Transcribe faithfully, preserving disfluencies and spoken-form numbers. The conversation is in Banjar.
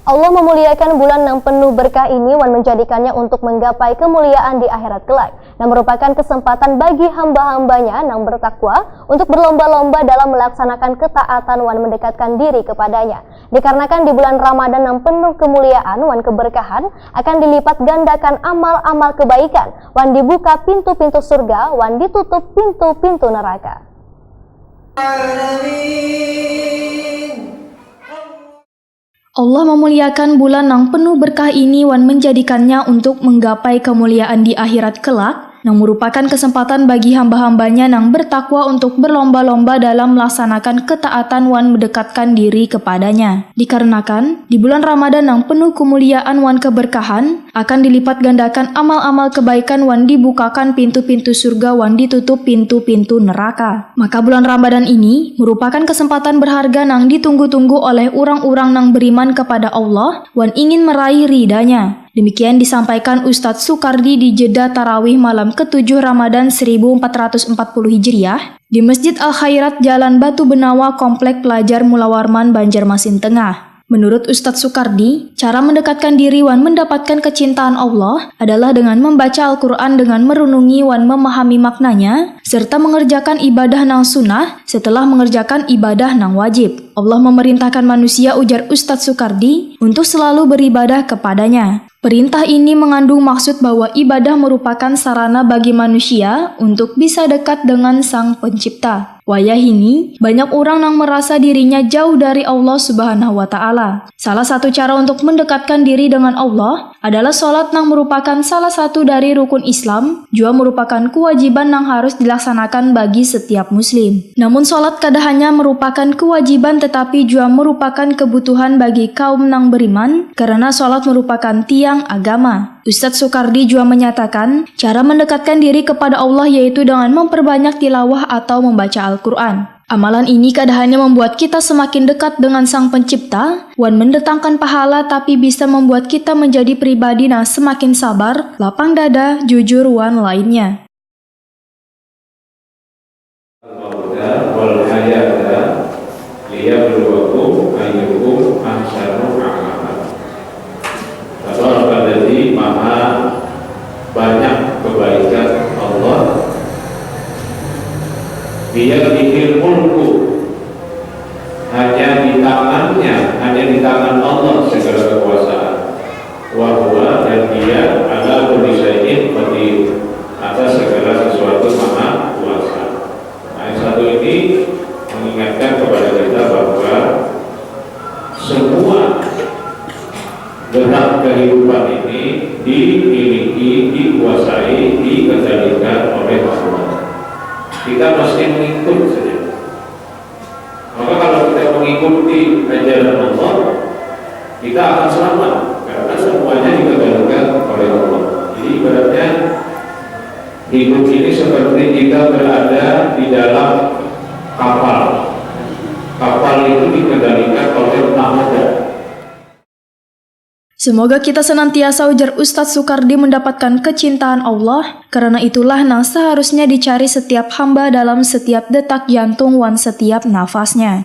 Allah memuliakan bulan nang penuh berkah ini wan menjadikannya untuk menggapai kemuliaan di akhirat kelak. Nah, merupakan kesempatan bagi hamba-hambanya nang bertakwa untuk berlomba-lomba dalam melaksanakan ketaatan wan mendekatkan diri kepadanya. Dikarenakan di bulan Ramadan nang penuh kemuliaan wan keberkahan, akan dilipat gandakan amal-amal kebaikan, wan dibuka pintu-pintu surga, wan ditutup pintu-pintu neraka. Allah memuliakan bulan nang penuh berkah ini wan menjadikannya untuk menggapai kemuliaan di akhirat kelak, nang merupakan kesempatan bagi hamba-hambanya nang bertakwa untuk berlomba-lomba dalam melaksanakan ketaatan wan mendekatkan diri kepadanya. Dikarenakan, di bulan Ramadan nang penuh kemuliaan wan keberkahan, akan dilipat gandakan amal-amal kebaikan wan dibukakan pintu-pintu surga wan ditutup pintu-pintu neraka. Maka bulan Ramadan ini merupakan kesempatan berharga nang ditunggu-tunggu oleh urang-urang nang beriman kepada Allah wan ingin meraih ridanya. Demikian disampaikan Ustadz Sukardi di jeda tarawih malam ketujuh Ramadan seribu empat ratus empat puluh Hijriah di Masjid Al Khairat, Jalan Batu Benawa, Komplek Pelajar Mulawarman, Banjarmasin Tengah. Menurut Ustadz Sukardi, cara mendekatkan diri wan mendapatkan kecintaan Allah adalah dengan membaca Al-Quran dengan merenungi wan memahami maknanya, serta mengerjakan ibadah nang sunnah setelah mengerjakan ibadah nang wajib. Allah memerintahkan manusia, ujar Ustadz Sukardi, untuk selalu beribadah kepadanya. Perintah ini mengandung maksud bahwa ibadah merupakan sarana bagi manusia untuk bisa dekat dengan Sang Pencipta. Wayahini, banyak urang nang merasa dirinya jauh dari Allah Subhanahu wa Ta'ala. Salah satu cara untuk mendekatkan diri dengan Allah adalah salat, nang merupakan salah satu dari rukun Islam, jua merupakan kewajiban nang harus dilaksanakan bagi setiap muslim. Namun, salat kada hanya merupakan kewajiban, tetapi jua merupakan kebutuhan bagi kaum nang beriman, karena salat merupakan tiang agama. Ustadz Sukardi jua menyatakan, cara mendekatkan diri kepada Allah yaitu dengan memperbanyak tilawah atau membaca Al-Quran. Amalan ini kada hanya membuat kita semakin dekat dengan Sang Pencipta wan mendatangkan pahala, tapi bisa membuat kita menjadi pribadi nang semakin sabar, lapang dada, jujur, wan lainnya. Al-mauta wal hayata liyabluwakum ayyukum ahsanu amala. Tabarakalladzi, maha banyak kebaikan Allah. Biyadihil mulku, hanya di tangannya, hanya di tangan Allah segala kekuasaan. Wa huwa, dan Dia, ala kulli syai'in qadir, atas segala sesuatu maha kuasa. Ayat satu ini mengingatkan kepada kita bahwa semua gerak kehidupan ini dimiliki, dikuasai, dikendalikan oleh Allah. Kita mesti mengikut saja. Maka kalau kita mengikuti ajaran Allah, kita akan selamat karena semuanya dikendalikan oleh Allah. Jadi ibaratnya hidup ini seperti kita berada di dalam kapal. Kapal itu dikendalikan oleh nahoda. Semoga kita senantiasa, ujar Ustadz Sukardi, mendapatkan kecintaan Allah. Karena itulah nang seharusnya dicari setiap hamba dalam setiap detak jantung wan setiap nafasnya.